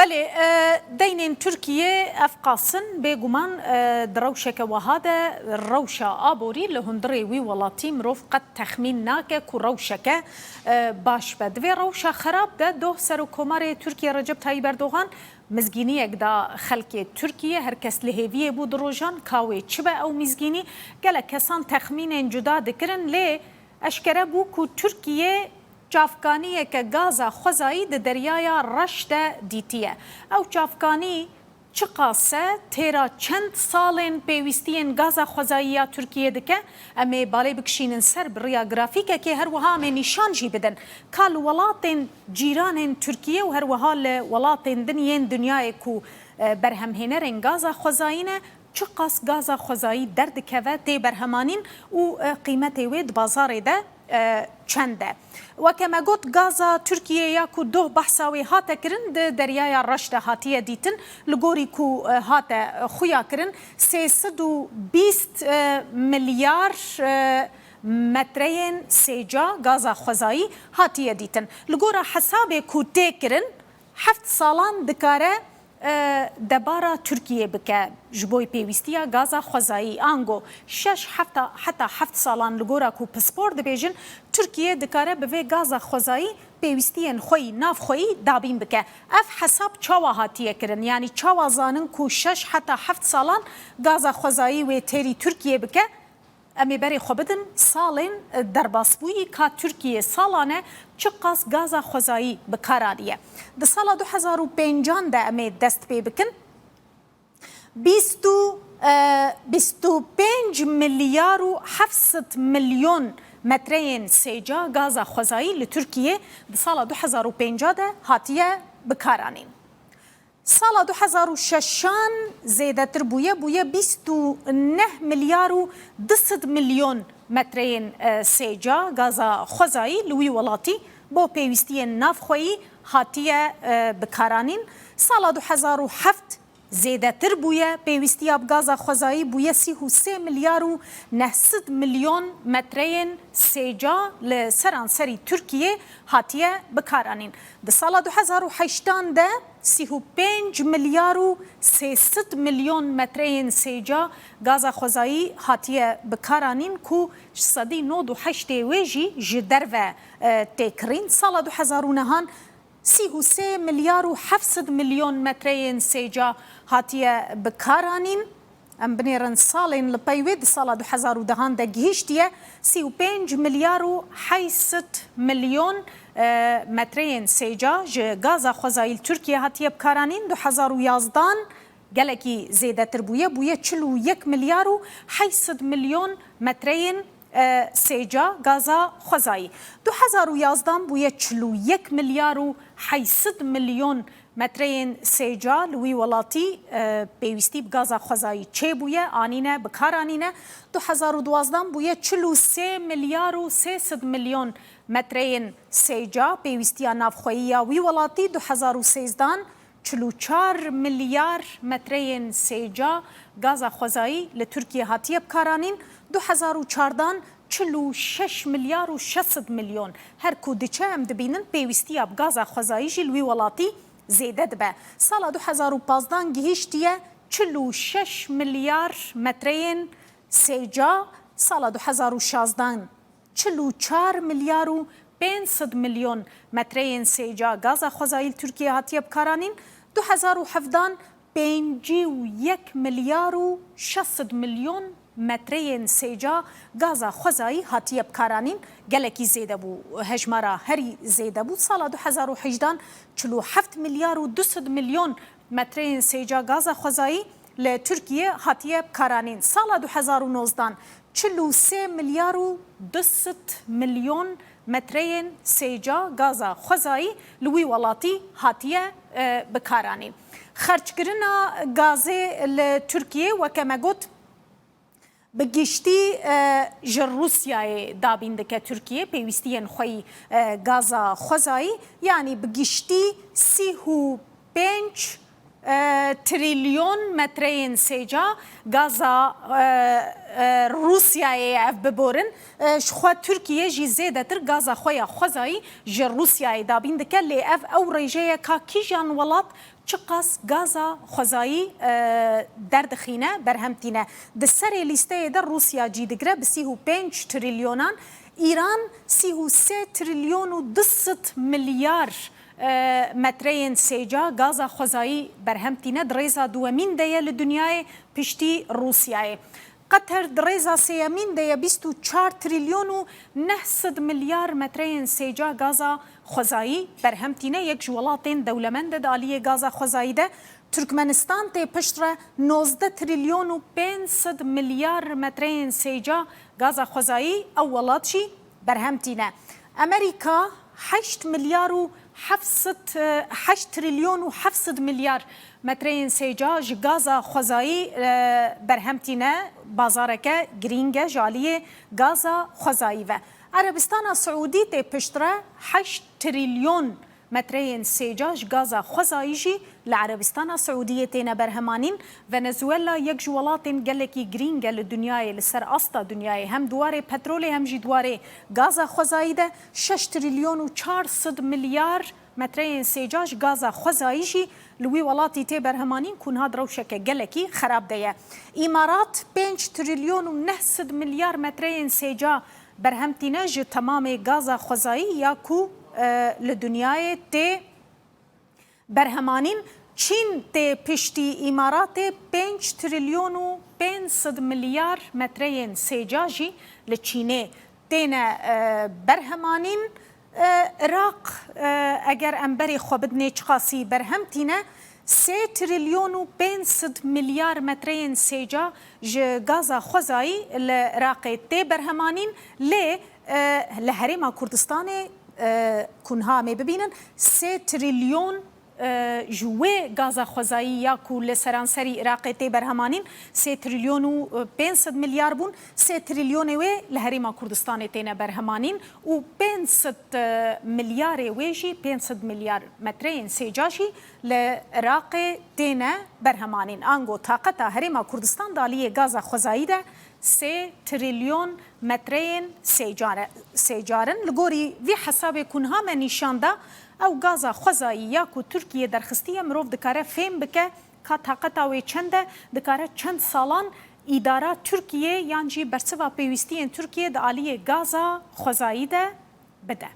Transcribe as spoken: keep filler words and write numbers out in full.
Lê, e, deynên Tirkiyê ev qas in, bêguman, e, di rewşeke wiha de rewşa aborî li hundirê wî welatî mirov qet texmîn nake ku rewşeke, e, baş be. Di vê rewşa xerab de doh Serokkomarê Tirkiyê Recep Tayyip Erdogan mizgîniyek da xelkê Tirkiyê, her kes li hêviyê bû di rojan, ka wê çi be ew mizgînî. Gelek kesan texmînên cuda dikirin, lê eşkere bû ku Tirkiye çavkaniyeke gaza xwezayî di Deryaya Reş de dîtiye. Ew çavkanî çiqas e, têra çend salên pêwîstiyên gaza xwezayî ya Tirkiye dike? Em ê balê bikişînin ser bi riya grafîkekê, her wiha em ê nîşan jî bidin ka li welatên cîranên Tirkiye û her wiha li welatên din yên dinyayê ku, e, berhemhênerên gaza xwezayî ne, çiqas gaza xwezayî derdikeve, tê berhemanîn û, e, qîmetê wê di bazarê de, e, çend e. Weke me got, gaza Tirkiyê ya ku doh behsa wê hate kirin, di Deryaya Reş de hatiye dîtin. Li gorî ku, e, hate, e, xuya kirin, sê sed û bîst, e, milyar, e, metreyên sêca gaza xwezayî hatiye dîtin. Li gora hesabê ku tê kirin, heft salan dikare, e, debara Tirkiyê bike ji bo pêwîstiya gaza xwezayî. Ango şeş heta, heta heft salan, li gora ku pispor dibêjin, Tirkiye dikare bi vê gaza xwezayî pêwîstiyên xwe yî navxweyî dabîn bike. Ev hesab çawa hatiye kirin? Yanî çawa zanin ku şeş heta heft salan gaza xwezayî wê têrî Tirkiyê bike? Em ê berê xwe bidin salên, e, derbasbûyî ka Tirkiye salane çiqas gaza xwezayî bi kar aniye. Di sala du hezar û pêncan de em ê dest pê bikin. Bîst û, e, bîst û pênc milyar û heft sed milyon metreyên sêca gaza xwezayî li Tirkiye di sala du hezar û pênca de hatiye bikaranîn. Sala du hezar û şeşan zêdetir bûye, bûye bîst û neh milyar û du sed milyon metreyên, e, sêca gaza xwezayî li wî welatî bo pêwîstiyên navxweyî hatiye, e, bikaranîn. Sala du hezar û heft zêdetir bûye, pêwîstiya bi gaza xwezayî bûye sî û sê milyar û neh sed milyon metreyên sêca li seranserî Tirkiyê hatiye bikaranîn. Di sala du hezar û heştan de sî û pênc milyar û sê sed milyon metreyên sêca gaza xwezayî hatiye bikaranîn ku sedî nod û heştê wê jî ji derve, e, tê kirîn. Sala du hezar û nehan sî û sê milyar û heft sed milyon metreyên sêca hatiye bikaranîn. Em binêrin salên li pey wê, di sala du hezar û dehan de gihîştiye sî û pênc milyar û heyt sed milyon, e, metreyên sêca ji gaza xwezayî li Tirkiye hatiye bikaranîn. Du hezar û yazdan gelekî zêdetir bûye, bûye çil û yek milyar û heyt sed milyon metreyên, e, sêca gaza xwezayî. Du hezar û yazdan bûye çil û yek milyar û heyt sed milyon metreyên sêca li wî welatî, e, pêwîstî bi gaza xwezayî çêbûye, anîne, bikaranîne. Du hezar û duwazdan bûye çil û sê milyar û sê sed milyon metreyên sêca pêwîstiya navxweyî ya wî welatî. Du hezar û sêzdan çil û çar milyar metreyên sêca gaza xwezayî li Tirkiye hatiye bikaranîn. Du hezar û çardan çil û şeş milyar û şeş sed milyon. Her ku diçe em dibînin pêwîstiya bi gaza xwezayî jî li wî welatî zêde dibe. Sala du hezar û pazdan gihîştiye çil û şeş milyar metreyên sêca, sala du hezar û şazdan çil û çar milyar û pênc sed milyon metreyên sêca gaza xwezayî li Tirkiye hatiye bikaranîn. Du hezar û hevdan pêncî û yek milyar û şeş sed milyon metreyên sêca gaza xwezayî hatiye bikaranîn. Gelekî zêde bû, hejmara herî zêde bû. Sala du hezar û hejdan çil û heft milyar û du sed milyon metreyên sêca gaza xwezayî li Tirkiye hatiye bikaranîn. Sala du hezar û nozdan çil û sê milyar û du sed milyon metreyên sêca gaza xwezayî li wî welatî hatiye, e, bikaranîn. Xerckirina gazê li Tirkiye, weke me got, bi giştî, e, ji Rûsyayê dabîn dike Tirkiye, pêwîstiyên xwe yî, e, gaza xwezayî, yanî bi giştî sî û pênc E, trilyon metreyên sêca gaza, e, e, Rûsyayê ye, ev biborin. E, ji xwe Tirkiye jî zêdetir gaza xwe ya xwezayî ji Rûsyayê dabîn dike, lê ev ew rêje ye ka kîjan welat çiqas gaza xwezayî, e, derdixîne, berhem tîne. Di serê lîsteyê de Rûsya cî digire bi sî û pênc trilyonan, Îran sî û sê trilyon û du sed milyar e, metreyên sêca gaza xwezayî berhem tîne, di rêza duwemîn de ye li dinyayê piştî Rûsyayê. Qeter di rêza sêyemîn de ye, bîst û çar trilyon û neh sed milyar metreyên sêca gaza xwezayî berhem tîne. Yek ji welatên dewlemend e di aliyê gaza xwezayî de. Tirkmenistan tê pişt re, nozdeh trilyon û pênc sed milyar metreyên sêca gaza xwezayî, ew welat jî berhem tîne. Amerîka heşt milyar û heft sed, heşt trilyon û heft sed milyar metreyên sêca ji gaza xwezayî, e, berhem tîne, bazareke girîng e ji aliyê gaza xwezayî ve. Erebistana Siûdî tê piştre, heşt trilyon metreyên sêca ji gaza xwezayî jî li Erebistana Siûdiyê têne berhemanîn. Venezuela yek ji welatên gelekî girîng e li dinyayê, li ser asta dinyayê, hem di warê petrolê hem jî di warê gaza xwezayî de. Şeş trilyon û çar sed milyar metreyên sêca ji gaza xwezayî jî li wî welatî tê berhemanîn, ku niha di rewşeke gelekî xerab de ye. Îmarat pênc trilyon û neh sed milyar metreyên sêca berhem tîne ji temamê gaza xwezayî ya ku, e, li dinyayê tê berhemanîn. Çîn tê piştî Îmaratê, pênc trilyon û pênc sed milyar metreyên sêca jî li Çînê têne, e, berhemanîn. E, Iraq, e, eger em berê xwe bidinê çiqasî berhem tîne, sê trilyon û pênc sed milyar metreyên sêca ji gaza xwezayî li Iraqê tê berhemanîn, lê, e, li Herêma Kurdistanê, e, ku niha em ê bibînin, sê trilyon, e, ji wê gaza xwezayî ya ku li seranserî Iraqê tê berhemanîn, sê trilyon û pênc sed milyar bûn, sê trilyonê wê li Herêma Kurdistanê têne berhemanîn û pênc sed milyarê wê jî, pênc sed milyar metreyên sêca jî li Iraqê têne berhemanîn. Ango taqeta Herêma Kurdistan di aliyê gaza xwezayî de sê trilyon metreyên sêcare-, sêcarin. Li gorî vî hesabê ku niha me nîşan da, ew gaza xwezayî ya ku Tirkiye derxistiye, mirov dikare fêm bike ka taqeta wê çend e, dikare çend salan îdara Tirkiye yan jî bersiva pêwîstiyên Tirkiye di aliyê gaza xwezayî de bide.